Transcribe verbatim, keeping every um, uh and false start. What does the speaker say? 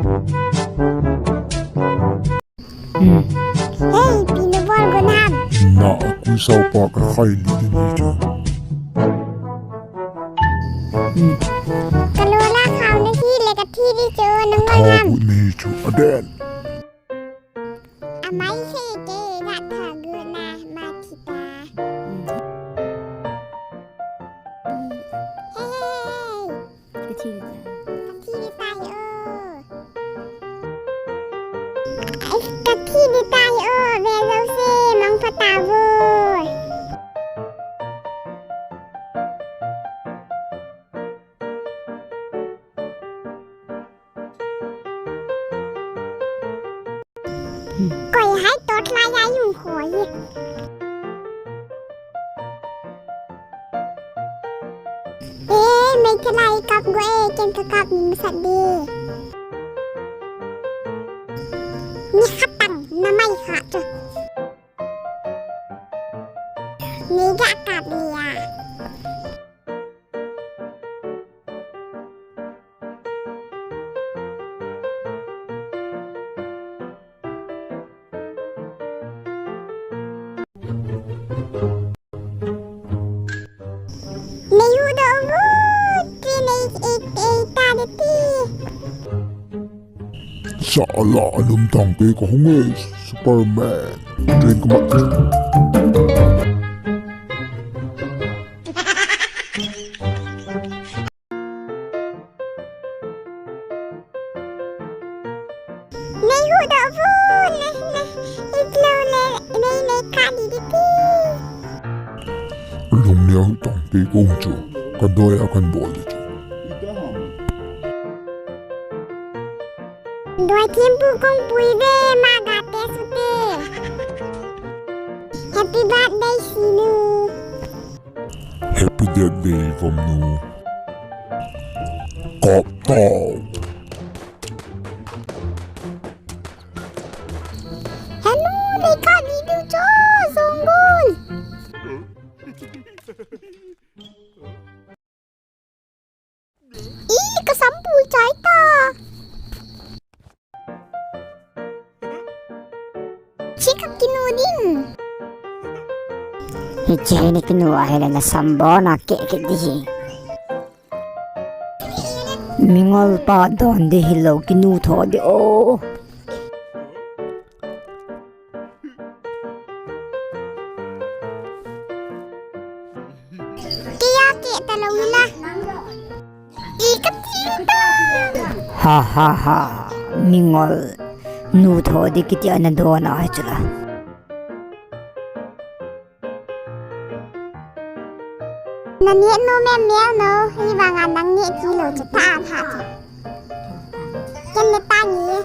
Hmm. Hey, pi nabol gon ham? Na, a kui sao pa ka khai li ding hi chu. Hmm. Ka lo la khao na hi le ka thi di chu, nang ngol ham? Tha bu na hi chu, aden. Amai se ke ga tha gu na ma thi ta. Hmm. Hey, hey, hey. Ka thi di tai. Ka thi di tai o. Ai, ka thi di tai o, ve jouse, mangpha tauvo. Koi hai to tla ya yung khoi. E, mei thalai kap go e, ken ka kap ni masat de. Ni khatang, na mai kha chu. Ni ga kap ni ya. Nei hu doh uvin, ti nei, ei, ei ta de ti. Sa ala alum tang pe ko hung e, Superman. Drink ma. Nei hu doh uvin, nei, nei, itlo le, nei, nei ka di di ti. Lung neo tong pe kong chu, ka doi a kan bol di chu. Doi thempu kong pui ve, ma ga te su te. Happy birthday, Sinu. Happy birthday, Vamnu. Kap tau. Hello, nei ka di diu cho, Songgol. I, ka sampul chai ta. Chi ka kinu ding. Hiche hi nei kinu ahile na sambona keke di hi. Mingol pa don di hilou kinu tho di o. Kei a keh talou hila. I ka ti ta. Ha ha ha. Mingol. Nu tho di kiti ana don a hi chula. Na neh nom em neh nom, hivanga nang neh kilou chu ta tha chu. Ken neh tange.